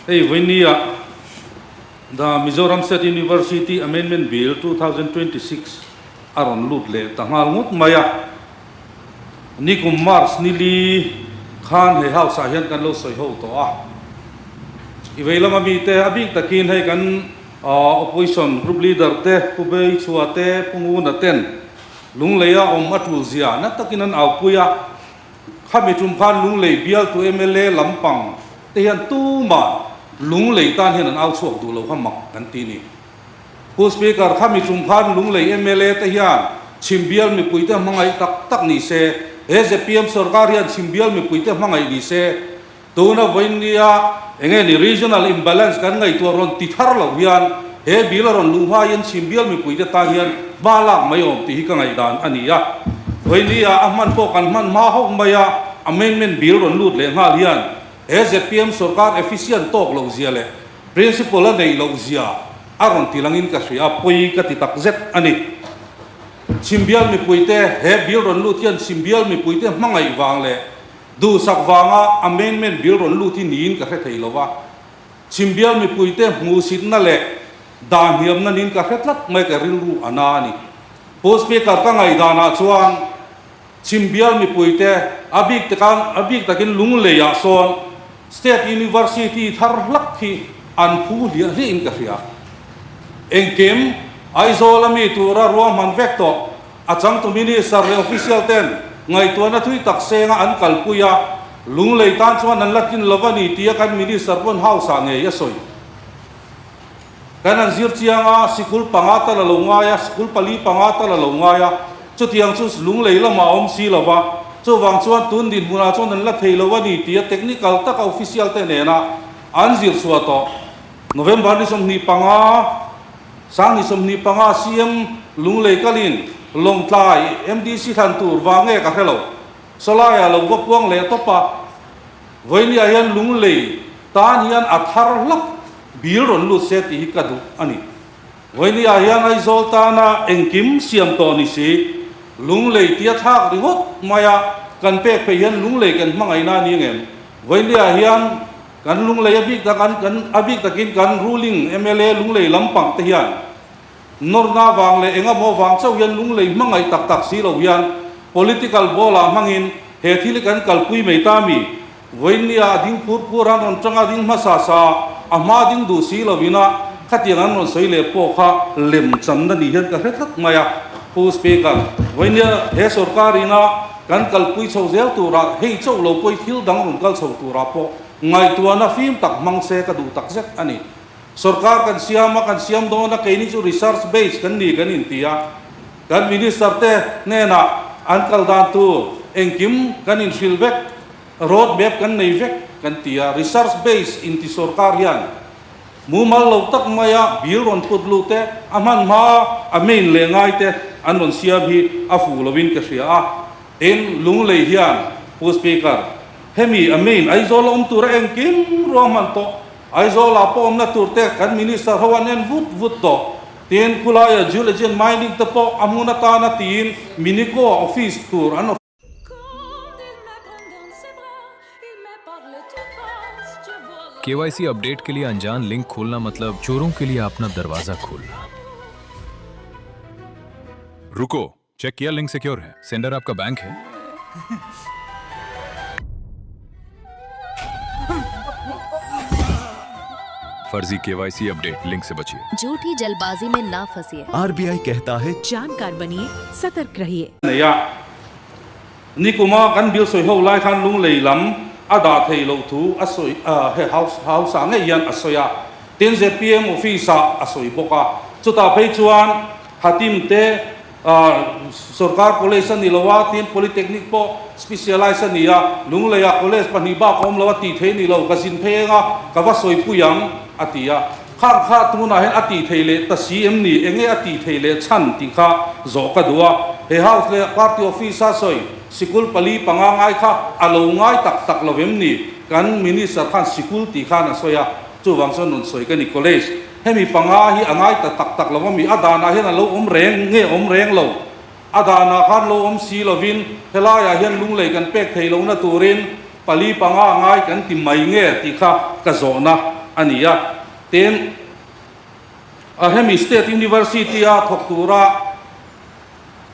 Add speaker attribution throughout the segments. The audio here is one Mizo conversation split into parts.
Speaker 1: Hei vawinia The Mizoram State University Amendment Bill 2026 a rawn lut leh ta nghal ngawt mai a. Nikum March ni li khan he house ah hian kan lo sawi ho tawh a. I vei lama mite a bik takin hei kan opposition group leader te Pu Beichhua te Pu Nguna ten Lungleia awm a tul zia na takin an aupui a. Khami tum khan Lunglei bialtu mla lampang te hian tumah Lunglei tan hian an au chhuak duh lo kha mak kan ti ni. Pu Speaker, khami tum khan Lunglei mla te hian chhim bial mipuite hmangaih tak tak ni se, he zpm sorkar hian chhim bial mipuite hmangaih ni se, tuna vawiinnia enge ni regional imbalance kan ngaihtuah rawn ti thar loh hian he bill a rawn luh hma hian chhim bial mipuite tan hian hma lak mai awm tih hi ka ngaihdan a ni a. Vawiinnia a hman pawh kan hman hma hauh mai a, amendment bill rawn lut leh nghal hian he zpm sorkar efficient tawk loh zia leh Principal a neih loh zia a rawn ti langin ka hria a, pawi ka ti tak zet a ni. Chhimbial mipuite, he bill rawn lut hian chhimbial mipuite hmangaih vang leh duhsak vanga amendment bill rawn lut hi niin ka hre thei lo va. Chhimbial mipuite hmuhsitna leh dahniamna niin ka hre tlat mai ka rilru a na a ni. Pu Speaker ka ngaihdanah chuan Chhimbial mipuite a bik takan a bik takin Lungleiah sawn State University thar hlak hi an phu hliah hliahin ka hria. Engkim Aizawl a mi tura ruahman vek tawh a changtu Minister leh Official ten ngaihtuahna thui tak senga an kalpui a, Lunglei tan chuan an la tlin lo a ni tia kan Minister pawn House ah ngei a sawi. Kan han zir chiang a, sikul panga tal a lo ngai a, sikul pali panga tal a lo ngai a, chutiang chu lunglei lamah a awm si lo va, chuvang chuan tun dinhmunah chuan an la thei lo a ni tia technical taka official te nena an zir chhuah tawh. November ni 25, 2025 CM Lunglei kalin Lawngtlai MDC thlan tur vang nge ka hre lo, Sawlaiah lo va puang leh tawp a, Vawinia hian Lunglei tan hian a thar hlak Bill rawn lut se tih hi ka duh a ni. Vawinia hian Aizawl tana engkim siam tawh ni si, Lunglei tia thlak ringawt maia kan pek phei hian Lunglei kan hmangaihna a ni ngem? Vawinia hian kan Lunglei a bik tak an kan a bik takin kan ruling mla Lunglei lampang te hian nawrna vang leh engemaw vang chauh hian Lunglei hmangaih tak tak si lo hian political ball ah hmangin he thil hi kan kalpui mai ta mi? Vawinia a ding phur phur an rawn tang a ding hmasa sa a hma ding duh si lovin a khatiang an rawn sawi leh pawh kha lem channa ni hian ka hre tlat mai a. Pu Speaker, vawinia he sorkar ina kan kalpui chho zel turah hei chauh lo pawh i thil dang rawn kal chho turah pawh ngaihtuahna fim tak hmang se ka duh tak zet a ni. Sorkar kan siam a, kan siam dawn a, keini chu research base kan ni kan inti a, kan minister te hnenah an kal dan tur engkim kan inhrilh vek. Road map kan nei vek kan ti a, research base inti sorkar hian mumal lo tak maia bill rawn put lut te, a hman hma a main leh ngai te an rawn siam hi a fuh lovin ka hria a. Tin, Lunglei hian Pu Speaker, hemi a main Aizawl a awm tura engkim ruahman tawh, Aizawlah pawh awmna tur te kan Minister ho an en vut vut tawh. Tin, khulaia Geology and Mining te pawh a hmun atana tiin Minico-a office tur an
Speaker 2: KYC update के लिए अनजान link खोलना मतलब चोरों के लिए अपना दरवाजा खोलना। रुको, चेक किया लिंक सिक्योर है, सेंडर आपका बैंक है। फर्जी KYC update link से बचिए।
Speaker 3: झूठी जल्दबाजी में ना फंसिए।
Speaker 4: आरबीआई कहता है
Speaker 5: जानकार बनिए, सतर्क रहिए।
Speaker 1: Nei a, Nikuma kan bill sawi ho lai khan Lunglei lam a dah thei loh thu a sawi he house house ah ngei hian a sawi a, tin zpm office ah a sawi bawk a, chutah phei chuan Hatim te sorkar college a ni lo a, tin polytechnic pawh specialize a ni a, Lungleiah college pahnih bak a awm lo a tih thei a ni lo, ka zin phei eng a, ka va sawi pui ang a ti a, khang kha tunah hian a tih thei leh ta si em ni, enge a tih thei leh chhan tih kha zawh ka duh a, he house leh party office a sawi sikul pali panga ngai kha a lo ngai tak tak lo em ni, kan minister khan sikul tih khan a sawi a, chuvang chuan rawn sawi ka ni college. Hemi panga hi a ngai ta tak tak lo a mi, a danah hian a lo awm reng nge awm reng lo? A danah khan lo awm si lovin helaiah hian lunglei kan pek thei lohna turin pali panga a ngai kan ti mai nge tih kha ka zawhna a ni a. Tin, a hemi State University-a thawk tura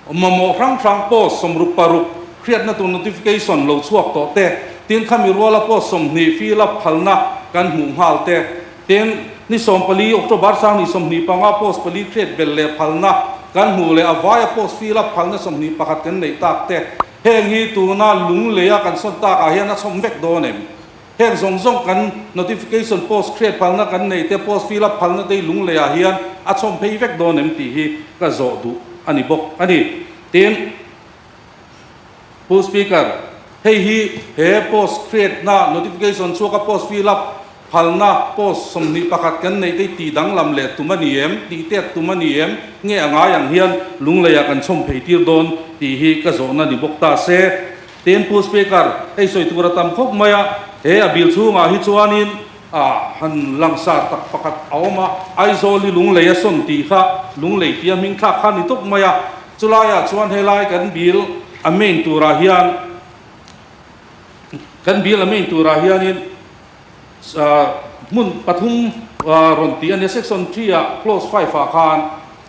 Speaker 1: mamawh hrang hrang post 66 hriatna tur notification lo chhuak tawh te, tin khami ruala post 20 fill up phalna kan hmuh nghal te, tin ni 14 October 2025 post pali hriat belh leh phalna kan hmuh leh a vaia post fill up phalna 21 kan neih tak te, heng hi tuna lungleia kan sawn takah hian a chhawm vek dawn em? Heng zawng zawng kan notification post create phalna kan nei te, post fill up phalna te hi lungleiah hian a chhawm phei vek dawn em tih hi ka zawh duh a ni bawk a ni. Tin, Pu Speaker, hei hi he post create na notification chhuaka post fill up phalna post 21 kan neih te hi tih danglam leh tum a ni em, tih tet tum a ni em, nge a ngai ang hian lungleiah kan chhawm phei tir dawn tih hi ka zawhna ni bawk ta se. Tin, Pu Speaker, hei sawi tur a tam khawp mai a, he a bil chhungah hi chuanin ah han langsar tak pakhat a awm a, Aizawl hi Lunglei a sawn tih kha Lunglei tia hming thlak kha a ni tawp mai a, chulaiah chuan helai kan bil a main turah hian kan bil a main turah hianin hmun pathum rawn tih a nia, section 3 ah clause 5 ah khan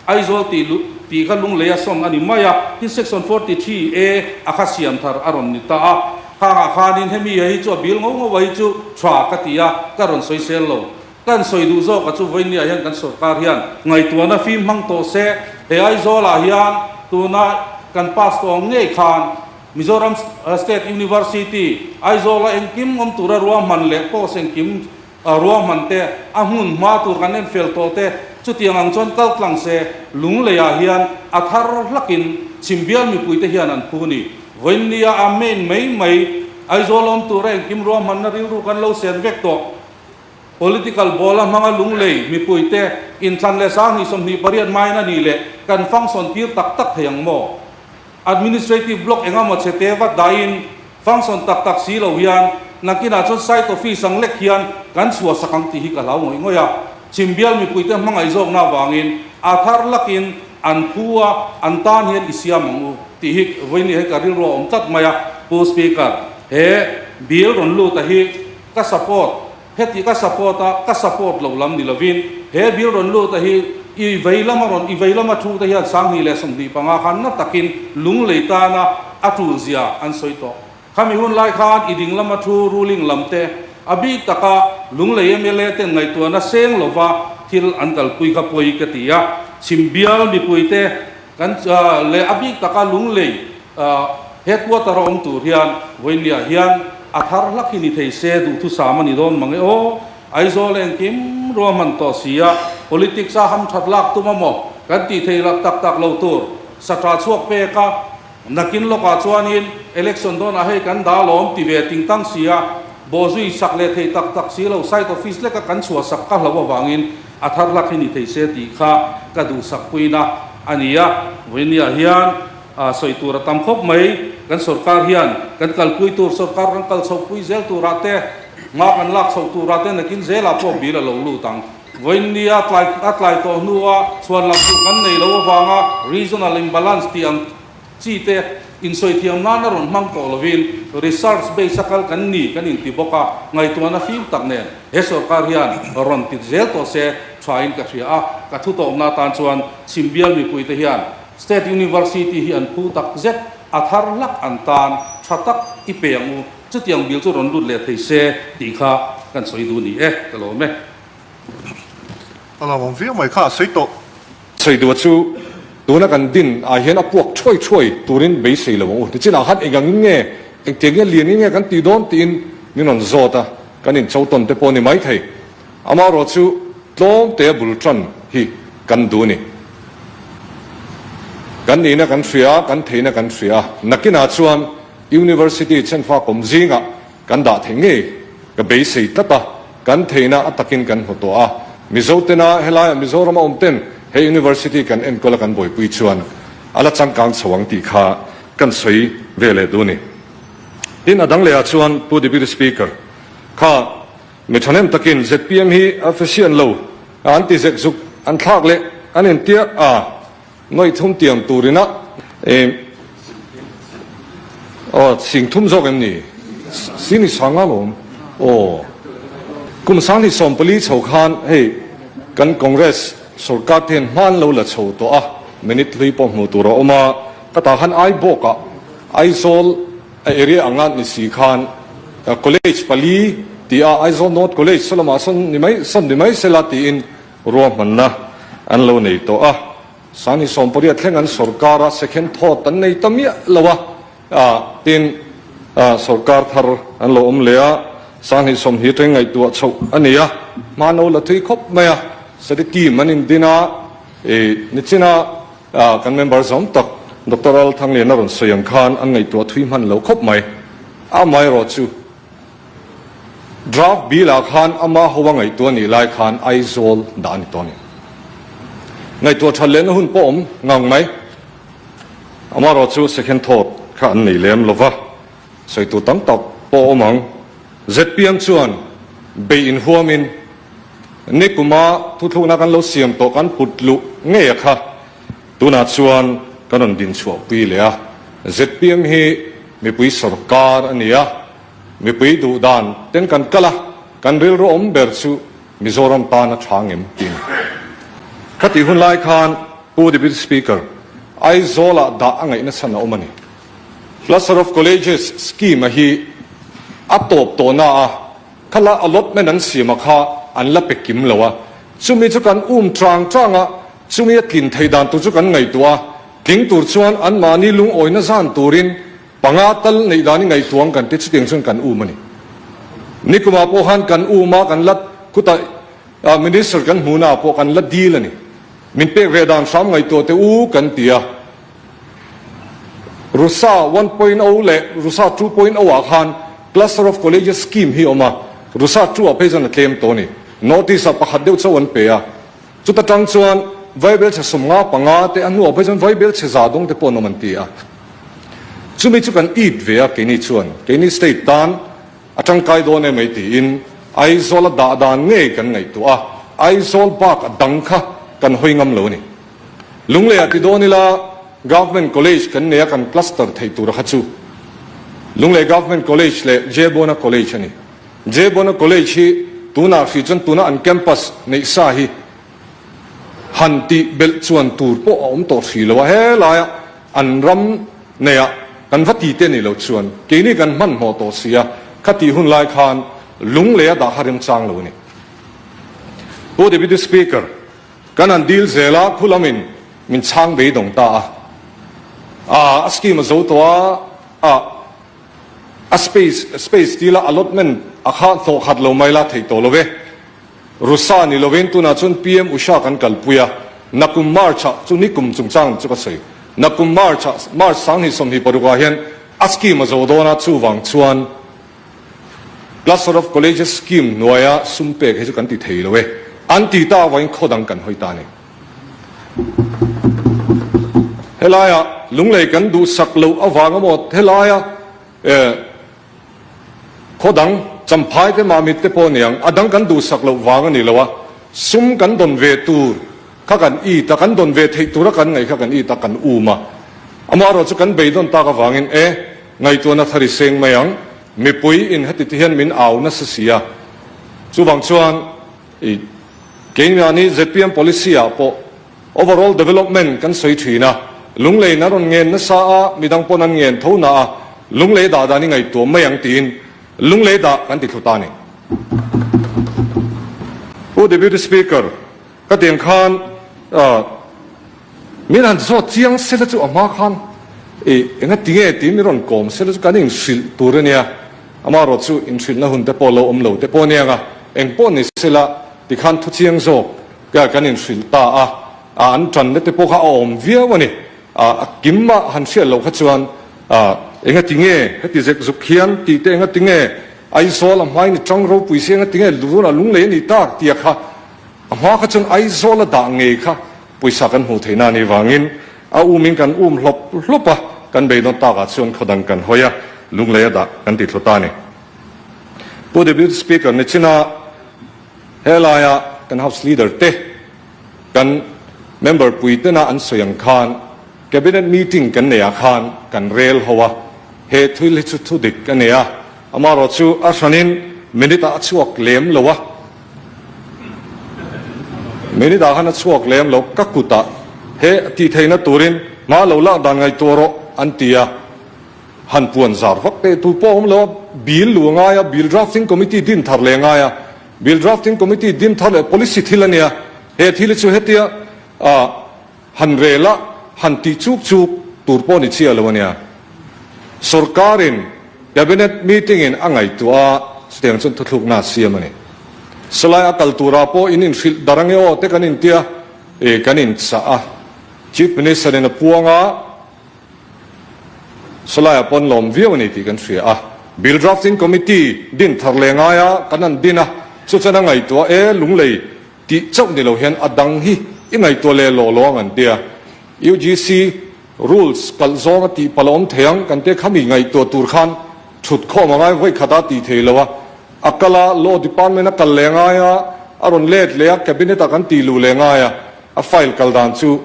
Speaker 1: Aizawl tih tih kha Lunglei a sawn a ni mai a, tin section 43 A a kha siam thar a rawn ni ta a, khangah khanin hemi a hi chu a bil ngo ngo a hi chu tha ka ti a, ka rawn sawi sel lo. Kan sawi duh zawk a chu vawinia hian kan sorkar hian ngaihtuahna fim hmang tawh se, he Aizawlah hian tuna kan pass tawh ang ngei khan Mizoram State University, Aizawla engkim awm tura ruahman leh post engkim ruahman te, a hmun hma tur kan en fel tawh te, chutiang ang chuan kal tlang se Lungleiah hian a thar hlakin chhimbial mipuite hian an phu ni. Vawiinnia a main mai mai Aizawl awm tura engkim ruahmanna rilru kan lo sen vek tawh. Political ball a hmanga Lunglei mipuite inthlan leh 2028 main a nih leh kan function tir tak tak thei ang maw? Administrative block engamaw chhe te vat dahin function tak tak si lo hian nakinah chuan site office ang lek hian kan chhuah sak ang tih hi ka hlau ngawih ngawih a. Chhimbial mipuite hmangaih zawkna avangin a thar lakin an phu a, an tan hian i siam ang u tih hi vawiin hi ka rilru a awm tlat mai a. Pu Speaker, he bill rawn lut a hi ka support Heti ka support a, ka support lo lam ni lovin, he bill rawn lut a hi i vei lama rawn, i vei lama thu te hian 2025 khan na takin lunglei tana a tul zia an sawi tawh. Khami hun lai khan i ding lama thu ruling lam te, a bik taka lunglei mla ten ngaihtuahna seng lova thil an kalpui kha pawi ka ti a. Chhimbial mipui te kan leh a bik taka lunglei Headquarter a awm tur hian vawiinliah hian a thar hlak hi ni thei se duhthusam a ni dawn mang e aw. Aizawl engkim ruahman tawh si a, politics a hamthat lak tum a maw kan tih theih lak tak tak lo tur satra chhuak pek a, nakin lawkah chuanin election dawnah hei kan dah lawm ti ve ting tang si a, bawhzui sak leh thei tak tak si lo site office leka kan chhuah sak ka hlauh avangin a thar hlak hi ni thei se tih kha ka duhsak puina a ni a, vawiinliah hian A sawi tur a tam khawp mai. Kan sorkar hian kan kalpui tur, sorkar kan kal chhohpui zel turah te, hma kan lak chhoh turah te nakin zelah pawh bil a lo lut ang. Vawiinni a tlai a tlai tawh hnua chhuan lam tur kan nei lo avanga regional imbalance tih ang chi te insawi thiam nan a rawn hmang tawh lovin research base a kal kan ni kan inti bawk a, ngaihtuahna fim tak nen he sorkar hian rawn tit zel tawh se thain ka hria a, ka thu tawpna atan chuan Chhimbial mipuite hian State University hi an phu tak zet, a thar hlak an tan tha tak i pe ang u, chutiang bil chu rawn lut leh thei se tih kha kan sawi duh ni e, ka lawm e.
Speaker 4: A lawmawm viau mai kha a sawi tawh.
Speaker 6: Sawi duh a chu tuna kan din ah hian a puak thuai thuai turin beisei lo ang u. Tichinah khan eng angin nge, engtiang nge lian in nge kan tih dawn tiin min rawn zawt a, kan incho tawn te pawh a ni maithei. Amaherawh chu tlawm te bul tan hi kan duh a ni. Kan nihna kan hria a, kan theihna kan hria a. Nakinah chuan University chenfak awm zingah kan dah theih ngei ka beisei tlat a, kan theihna a takin kan hmu tawh a. Mizo tena helaia Mizorama awm ten he University kan enkawl a kan buaipui chuan a la changkang chho ang tih kha kan sawi ve leh duh a ni. Tin, a dang lehah chuan Pu Deputy Speaker kha Mi thahnem takin zpm hi a fasian lo a an ti zek zuk an thlak leh an intia a nawih thum tiang turin a aw sing thum zawk em ni? Sing ni sang a lawm aw. Kum 2040 chho khan hei kan Congress sorkar te hian hman lo la chho tawh a, minute hlui pawh hmuh tur a awm a, ka tah khan Aibawk ah Aizawl a area anga ni si khan college pali tih a Aizawl North College saw lamah sawn ni mai sawn ni mai sela tiin ruahmanna an lo nei tawh a. 2018 thleng an sorkar a second thought an nei ta miah lo a. Tin, sorkar thar an lo awm leh a, 2020 atangin ngaihtuah chhoh a ni a, hma no la thui khawp mai a, study team an indin a, nichina kan member zawm tak Doctor Lalthangliana rawn sawi ang khan an ngaihtuah thui hman lo khawp mai. Amaherawhchu, draft bill ah khan ama ho a ngaihtuah nih lai khan Aizawl dah a ni tawh a ni. Ngaihtuah that lehna hun pawh awm ngang mai. Amaherawh chu second thought kha an nei lem lova, sawi tur tam tak pawh awm ang. Zpm chuan bei inhuamin nikuma thuthlukna kan lo siam tawh kan put luh ngei a kha tunah chuan kan rawn din chhuahpui leh a. Zpm hi mipui sorkar a ni a, mipui duh dan ten kan kal a, kan rilru awm ber chu Mizoram tan a tha ngem tih a ni. Khatih hun lai khan Pu Deputy Speaker, Aizawl-ah dah a ngaihna chhan a awm a ni. Cluster of Colleges scheme-a hi a tawp tawhna a, khala allotment an siam a kha an la pe kim lo a, chumi chu kan um chang chang a, chumi a tlin theih dan tur chu kan ngaihtuah a, tling tur chuan anmahni lungawina zan turin Panga tal neih dan i ngaihtuang kan ti chutiang chuan kan um a ni. Nikumah pawh khan kan um a, kan la khutah Minister kan hmuhnaah pawh kan la dil a ni. Min pek ve dan hram ngaihtuah teh u kan ti a. Rusa 1.0 leh Rusa 2.0 ah khan Cluster of Colleges Scheme hi a awm a, Rusa 2 ah phei chuan a tlem tawh a ni. Notice ah pakhat deuh chauh an pe a. Chuta tang chuan Vaibelchhe 55 te a hnuah phei chuan Vaibelchhe za dawng te pawh an awm an ti a. Chumi chu kan it ve a keini chuan keini state tan a tangkai dawn em ei tiin Aizawl a dah dan ngei kan ngaihtuah a, Aizawl bak a dang kha kan hawi ngam lo a ni. Lunglei ah ti dawn ila Government College kan nei a kan cluster theih tur a kha chu Lunglei Government College leh Jebona College a ni. Jebona College hi tunah hrih chuan tuna an campus neih sa hi han tih belh chuan tur pawh a awm tawh hrih lo a, helaia an ram neiah kan va ti te ni lo chuan keini kan hmanhmawh tawh si a, khatih hun lai khan lunglei a dah kha remchang lo a ni. Pu Deputy Speaker, kan han dil zel a, khu lamin min chhang beidawng ta a, a scheme a zo tawh a, a a space space dila allotment a kha hlawh khat lo mai la theih tawh lo ve. Rusa ni lovin tunah chuan PM Usha kan kalpui a, nakum March ah chu nikum chungchang chu ka sawi. Nakum March ah, March 2026 ah hian a scheme a zo dawn a, chuvang chuan Cluster of Colleges scheme hnuaia sum pek hi chu kan ti thei lo e, an ti ta avangin khaw dang kan hawi ta a ni. Helaia Lunglei kan duhsak loh avang emaw helaia eh, Khaw dang, Champhai te Mamit te pawh niang, a dang kan duhsak loh vang a ni lo a, sum kan dawn ve tur kha kan it a, kan dawn ve theih tura kan ngaih kha kan it a, kan um a. Amaherawh chu kan beidawn tak avangin e, ngaihtuahna thar i seng mai ang, mipui in heti ti hian min au nasa si a. Chuvang chuan i keimahni zpm policy ah pawh Overall development kan sawi thin a, Lunglei in a rawn ngen nasa a, midang pawn an ngen tho na a, Lunglei dah dan i ngaihtuah mai ang tiin Lunglei dah kan ti thlu ta a ni. Pu Deputy Speaker, ka tiang khan min han zawt chiang sela chu a hma khan i enga tinge tiin min rawn kawm sela chu kan inhrilh tur a nia, amaherawh chu inhrilhna hun te pawh lo awm lo te pawh a nia nga, engpawh ni sela tikhan thu chiang zawk Ka kan inhrilh ta a, a an tanna te pawh kha a awm viau a ni. A a kim a han hriat loh kha chuan a enga ti nge heti zek zuk hian tih te enga ti nge Aizawl a hmain i tang ropui si enga ti nge Luruna lunglei a nih tak tia kha a hma kha chuan Aizawl a dah ngei kha pawisa kan hmuh theihna a nih vangin a umin kan um hlawp hlawp a, kan beidawn takah chuan khaw dang kan hawi a, lunglei a dah kan ti thlu ta a ni. Pu Deputy Speaker, nichina Helaia kan House Leader te, kan member pui tena an sawi ang khan Cabinet meeting kan neih ah khan kan rel ho a, he thil hi chu thu dik a nei a, amaherawh chu a hranin minute ah a chhuak lem lo a. Minute ah khan a chhuak lem lo, ka kutah he tih theihna turin hma lo lak dan ngaihtuah rawh an ti a. Han puan zar vak teh tur pawh a awm lo a, bill lu a ngai a, bill drafting committee din thar leh a ngai a, bill drafting committee din thar leh policy thil a nia, he thil hi chu hetia ah han rel a, han tih chuk chuk tur pawh ni chiah lo a nia. Sorkarin cabinet meeting in a ngaihtuah a, chutiang chuan thuthlukna a siam a ni. Sawlai a kal turah pawh in inhrilh dar ange aw te kan intia, eh kan inchah a, Chief Minister in a puang a, Sawlaiah pawn lawm viau a ni tih kan hria a, Bill Drafting Committee din thar leh ngaia kan han din a, chu chuan a ngaihtuah e, lunglei tih chauh ni lo hian a dang hi i ngaihtuah leh lawh lawng an tia. UGC rules kalh zawng a tih palh a awm thei ang kan tia khami ngaihtuah tur khan thut khawm a ngai vawi khat a tih thei lo a, a kal a, Law Department a kal leh ngai a, a rawn let leh a, Cabinet ah kan tih luh leh ngai a, a file kal dan chu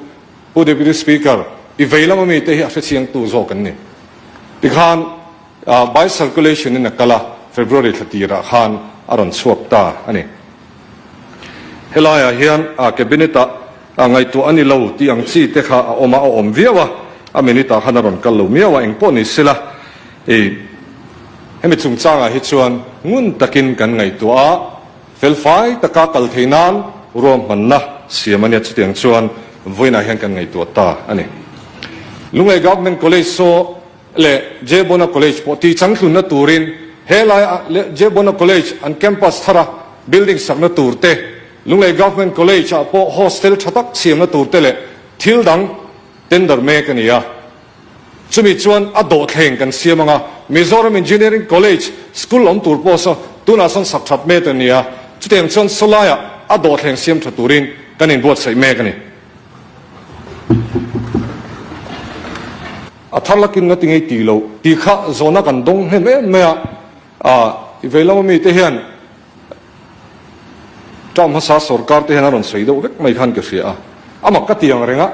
Speaker 6: Pu Deputy Speaker, i vei lama mite hi a hrechiangtu zawk an ni. Tikhan by circulation in a kal a, February thla tirah khan a rawn chhuak ta a ni. Helaiah hian Cabinet ah ngaihtuah a ni lo tih ang chi te kha a awm a, a awm viau a, a minute ah khan a rawn kal lo miau a, engpawh ni sela i hemi chungchangah hi chuan ngun takin kan ngaihtuah a, Felfai taka kal thei nan ruahmanna siam a nia chutiang chuan vawiinah hian kan ngaihtuah ta a ni. Lunglei Government College saw leh Jebona College pawh tih changtlunna turin helai Jebona College an campus thara building sakna tur te, Lunglei Government College ah pawh hostel tha tak siamna tur te leh thil dang tender mek a ni a. Chumi chuan a dawhthleng kan siam ang a, Mizoram Engineering College school awm tur pawh saw tunah sawn sak that mek a ni a, chutiang chuan sawlaiah a dawhthleng siam tha turin kan inbuatsaih mek a ni. A thar lakin nga tingei tih loh tih kha zawhna kan dawng hnem em mai a, i vei lama mite hian Term hmasa sorkar te hian a rawn sawi deuh vek mai khan ka hria a, amah ka ti ang reng a,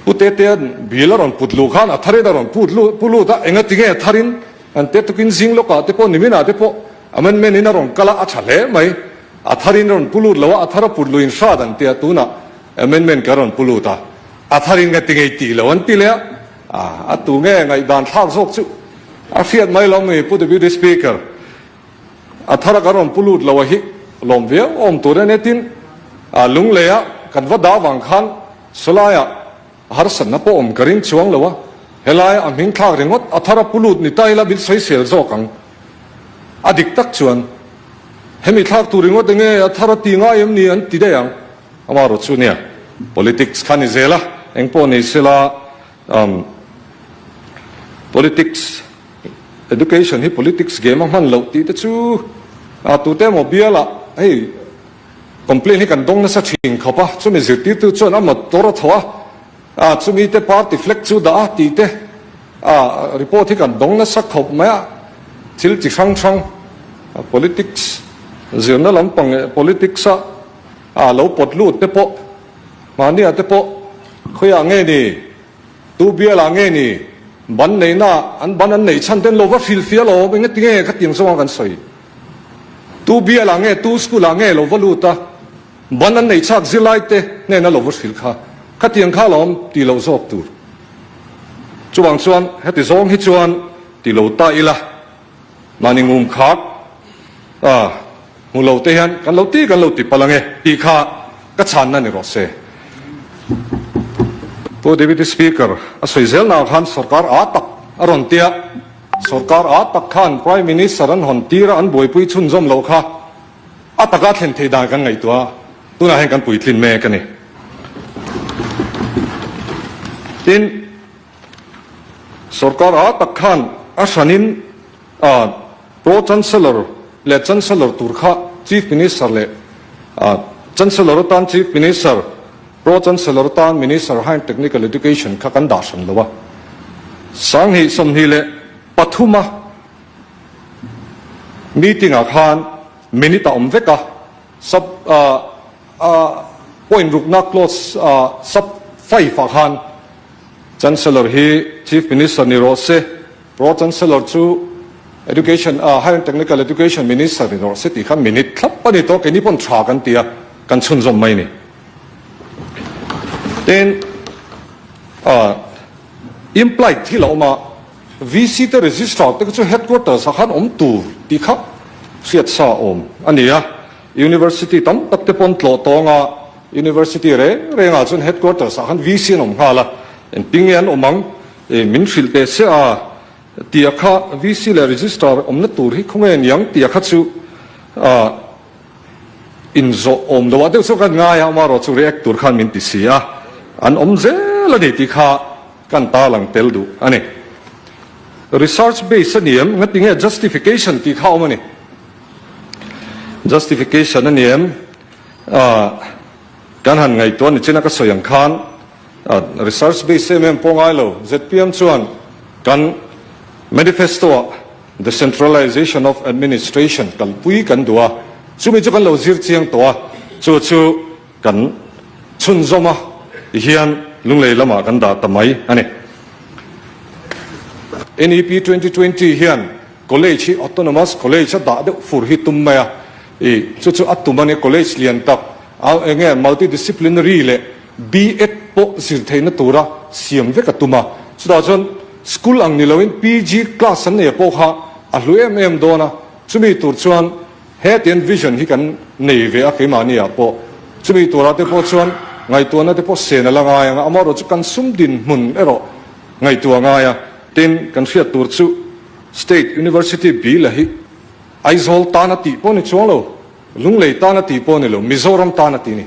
Speaker 6: Pu Tetea'n bill a rawn put luh khan a tharin a rawn put lut pu lut a, enga tinge a tharin an te tukin zing lawkah te pawh niminah te pawh amendment in a rawn kal a, a tha hle mai, a tharin a rawn pu lut lo a, a thar a put luh in hrat an ti a, tunah amendment ka rawn pu lut a, a tharin nga tinge i tih lo an ti leh a, a tu nge ngaihdan thlak zawk chu a hriat mai lo mi Pu Deputy Speaker. A thar a kan rawn pu lut lo a hi lawm viau awm tur a nia tin Lunglei a kan va dah vang khan sawlai ah harsatna pawh awm ka ring chuang lo a, helai a hming thlak ringawt a thar a pu lut ni ta ila min sawisel zawk ang. A dik tak chuan hemi thlak tur ringawt enge a thar a ti ngai em ni an ti daih ang. Amaherawh chu nia politics kha ni zel a, engpawh ni sela Politics, Education hi politics game a hman loh tih te chu a tute emaw bialah hei complaint hi kan dawng nasa thin khawp a, chumi zirtirtu chuan a motor a thaw a, chumi te party flag chu dah a tih te a report hi kan dawng nasa khawp mai a, thil chi hrang hrang politics zirna lampang leh politics a lo pawt lut te pawh mahniah te pawh khawiah nge ni? Tu bialah nge ni? Ban neihna an ban an neih chhan ten lo va hrilhfiah lo awm engati nge khatiang zawnga kan sawi? Tu bialah nge tu school ah nge lo va lut a ban an neih chhak zirlai te hnena lo va hrilh kha khatiang kha lo awm tih loh zawk tur. Chuvang chuan heti zawng hi chuan ti lo ta ila. Mahni ngum khak a hmu lo te hian kan lo ti kan lo ti palh ange tih kha ka chhanna ni rawh se. Pu Deputy Speaker, a sawi zelna ah khan sorkar a tak a rawn tia, sorkar a tak khan Prime Minister an hawn tir a an buaipui chhunzawm loh kha a taka thlen theih dan kan ngaihtuah a, tunah hian kan puitlin mek a ni. Tin, Sorkar a tak khan a hranin Pro Chancellor leh Chancellor tur kha Chief Minister leh Chancellor atan Chief Minister, Pro Chancellor atan Minister Higher Technical Education kha kan dah hran lo a. 20 23 a meeting ah khan minute a awm vek a, sub point rukna clause sub 5 ah khan Chancellor hi Chief Minister ni rawh se, Pro Chancellor chu Education, Higher and Technical Education Minister ni rawh se tih kha minute thlap a ni tawh, keini pawn tha kan ti a. kan chhunzawm mai ni. Tin, ah, implied thil a awm a, VC te Registrar te kha chu Headquarters ah khan awm tur tih kha hriat sa awm a ni a. University tam tak te pawn tlawh tawng a, University reng reng ah chuan Headquarters ah khan VC an awm nghal a, engtin nge an awm ang i min hrilh teh se a tia kha VC leh Registrar awmna tur hi khawnge niang tia kha chu ah inzawh awm lo ah deuh chu kan ngai a, amaherawh chu react tur khan min ti si a, an awm zel a ni tih kha Kan ta lang tel duh a ni. Research base a ni em? Ngati nge justification tih kha awm a ni. Justification a ni em? Ah, kan han ngaihtuah ni chin a ka sawi ang khan ah, research base em em pawh ngai lo. Zpm chuan kan manifesto ah decentralization of administration kalpui kan duh a, chumi chu kan lo zir chiang tawh a, chu chu Kan chhunzawm a tihian Lunglei lamah kan dah ta mai a ni. NEP 2020 hian college hi autonomous college a dah deuh fur hi tum mai a, i chu chu a tum a ni. College lian tak a eng nge multidisciplinary leh B.Ed pawh zir theihna tura siam vek a tum a. Chutah chuan school ang ni loin PG class an nei pawh kha a hlu em em dawn a, chumi tur chuan Hetiang vision hi kan nei ve a keimahni ah pawh. Chumi turah te pawh chuan ngaihtuahna te pawh sen a la ngai ang a, amaherawh chu kan sum dinhmun erawh ngaihtuah a ngai a. Tin, kan hriat tur chu State University bill a hi Aizawl tan a tih pawh ni chuang lo, Lunglei tan a tih pawh ni lo, Mizoram tan a tih a ni.